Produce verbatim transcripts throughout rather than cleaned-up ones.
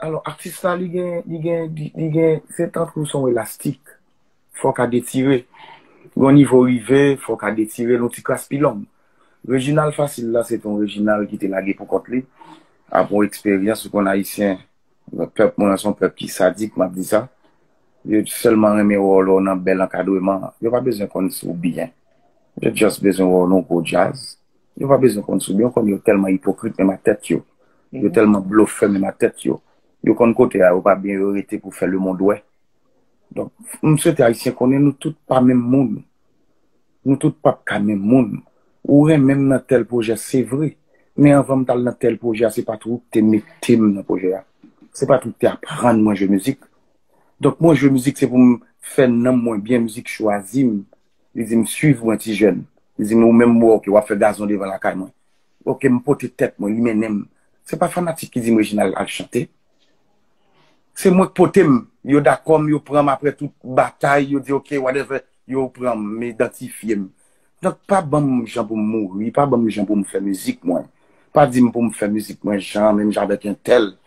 Alò, atis la, li gen, li gen, li, li gen, se tankou se yon elastik. Fò w ka detire. Gon nivo w rive, fò w ka detire l yon ti kras pi long. Reginald Fasil la, se te yon Reginald ki te lage pou kont li. Apre yon eksperyans, ou konn Ayisyen, pèp mwen an, se yon pèp ki sadik, m ap di sa. Yo sèlman renmen wè w lè w nan bèl ankadreman. Yo pa bezwen konn si w byen. Yo just bezwen wè w nan yon gwo djaz. Yo pa bezwen konn si w byen. Yo konn yo tèlman ipokrit menm a tèt yo. Yo tèlman blofè menm a tèt yo. Yo konn kote a yo pa byen, yo rete pou fè lemonn wè. Donk, m swete Ayisyen konnen nou tout pa menm moun. Nou tout p ap ka menm moun. Ou renmen m nan tèl pwojè, se vre. Men anvan m t al nan tèl pwojè a, se pa tou ou k te mete m nan pwojè a. Se pa tou ou k te aprann mwen jwe mizik. Donk, mwen jwe mizik, se pou m fè nanm mwen byen, mizik chwazi m. Li di m, "Swiv mwen, ti jèn." Li di m, "Ou menm, m wè w ke w ap fè gazon devan lakay mwen." Oke, m pote tèt mwen, li mennen m. Se pa fanatik ki di m, "Reginald, al chante." Se mwen k pote m. Yo dakò m, yo pran m apre tout batay, yo di, "Oke, whatever." Yo pran m, m idantifye m. Donk, pa ban m jan pou m mouri, pa ban m jan pou m fè mizik mwen. Pa di m pou m fè mizik mwen jan, menm jan avèk entèl.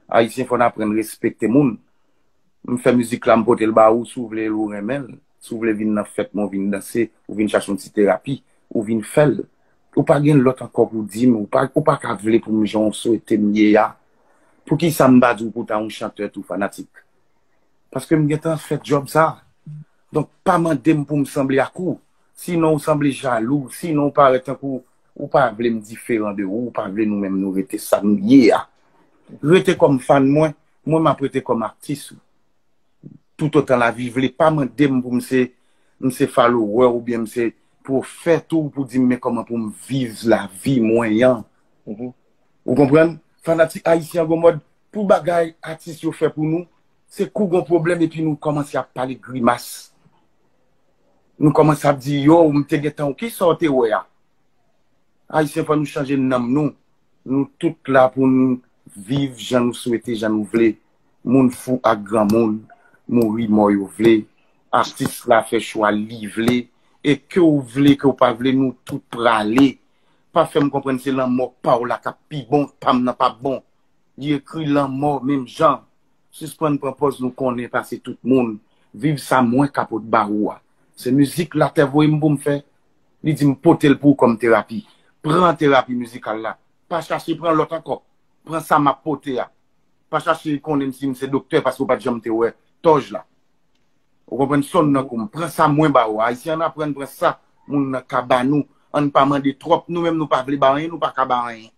Ayisyen, fò n aprann respekte moun. M fè mizik la, m pote l ba ou, si w vle l, ou renmen l. Si w vle vin nan fèt mwen, ou vin danse, ou vin chache yon ti terapi, ou vin fè l. Ou pa gen lòt ankò pou di m, ou pa, ou pa ka vle pou m jan w swete m ye a. Poukisa m pa di w pou w ta yon chantè tou, fanatik? Paske m gentan fè djòb sa. Donk, pa mande m pou m sanble ak ou. Sinon, ou sanble jalou. Sinon, ou parèt tankou ou pa vle m diferan de ou, ou pa vle nou menm nou rete sa nou ye a. Rete kòm fan mwen, mwen m ap rete kòm atis ou. Toutotan lavi vle, pa mande m pou m se, m se follower oubyen m se pwofèt ou pou di m men kòman pou m viv lavi mwen an. Ou konprann? Fanatik ayisyen an gon mòd, pou bagay atis yo fè pou nou, se kou gon pwoblèm epi nou kòmanse ap pale grimas. Nou kòmanse ap di, "Yo, m te gentan, kisa w te wè a?" Ayisyen, fò nou chanje nanm nou. Nou tout la pou n viv jan nou swete, jan nou vle. Moun fou ak granmoun, mouri mò yo vle. Atis la fè chwa li vle. E ke w vle, ke w pa vle, nou tout prale. Pa fè m konprann se lanmò pa w la k ap pi bon, pa m nan p ap bon. Li ekri lanmò menm jan. Sispann pran pòz nou konnen pase tout moun. Viv sa mwen ka pot ba ou a. Se mizik latè voye m pou m fè. Li di m pote l pou ou kòm terapi. Pran terapi mizikal la. Pa chache pran lòt ankò. Pran sa m ap pote a. Pa chache konnen m si m se doktè paske w pa t janm te wè tòj la. Ou konprann? Sonn nan kou m. Pran sa mwen ba ou a. Ayisyen, ann aprann pran sa moun nan ka ba nou. Ann pa mande twòp. Nou menm nou pa vle ba anyen, nou pa ka ba anyen.